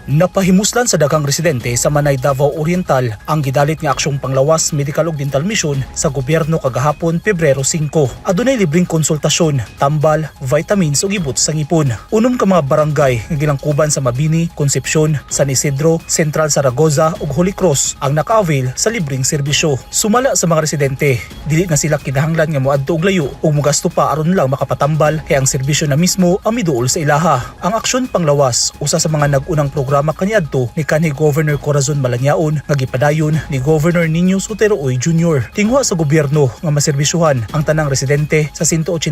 Napahimuslan sa daghang residente sa Manay, Davao Oriental ang gidalit nga aksyong panglawas, medical ug dental mission sa gobyerno kagahapon, Pebrero 5. Adunay libreng konsultasyon, tambal, vitamins ug ibot sa ngipon. Unom ka mga barangay nga gilangkuban sa Mabini, Concepcion, San Isidro, Central Zaragoza ug Holy Cross ang naka-avail sa libreng serbisyo. Sumala sa mga residente, dili na sila kinahanglan nga moadto og layo ug mogasto pa aron lang makapatambal kay ang serbisyo na mismo ang miduol sa ilaha. Ang aksyon panglawas usa sa mga nag-unang programa kaniadto ni kanhi Governor Corazon Malanyaon nga gipadayon ni Governor Niño Sotero Uy Jr. Tinguha sa gobyerno nga maserbisyuhan ang tanang residente sa 183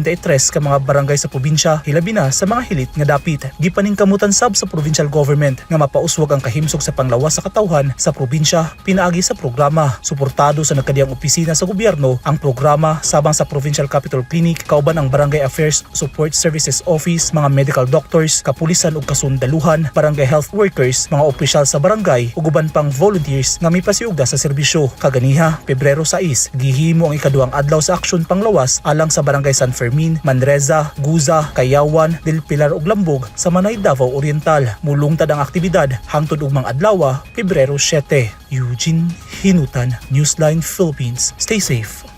ka mga barangay sa probinsya, hilabi na sa mga hilit nga dapit. Gipaningkamutan sab sa provincial government nga mapauswag ang kahimsog sa panglawas sa katawhan sa probinsya pinaagi sa programa. Suportado sa nagkadiyang opisina sa gobyerno ang programa sabang sa Provincial Capitol Clinic kauban ang Barangay Affairs Support Services Office, mga medical doctors, kapulisan ug kasundaluhan, barangay health workers, mga opisyal sa barangay ug uban pang volunteers nga mipasiugda sa serbisyo. Kaganiha, Pebrero 6, gihimo ang ikaduhang adlaw sa aksyon panglawas alang sa Barangay San Fermin, Manreza, Guza, Kayawan, Del Pilar ug Lambog sa Manay, Davao Oriental. Mulungtad ang aktibidad hangtod ugmang adlaw, Pebrero 7. Eugene Hinutan, Newsline Philippines. Stay safe.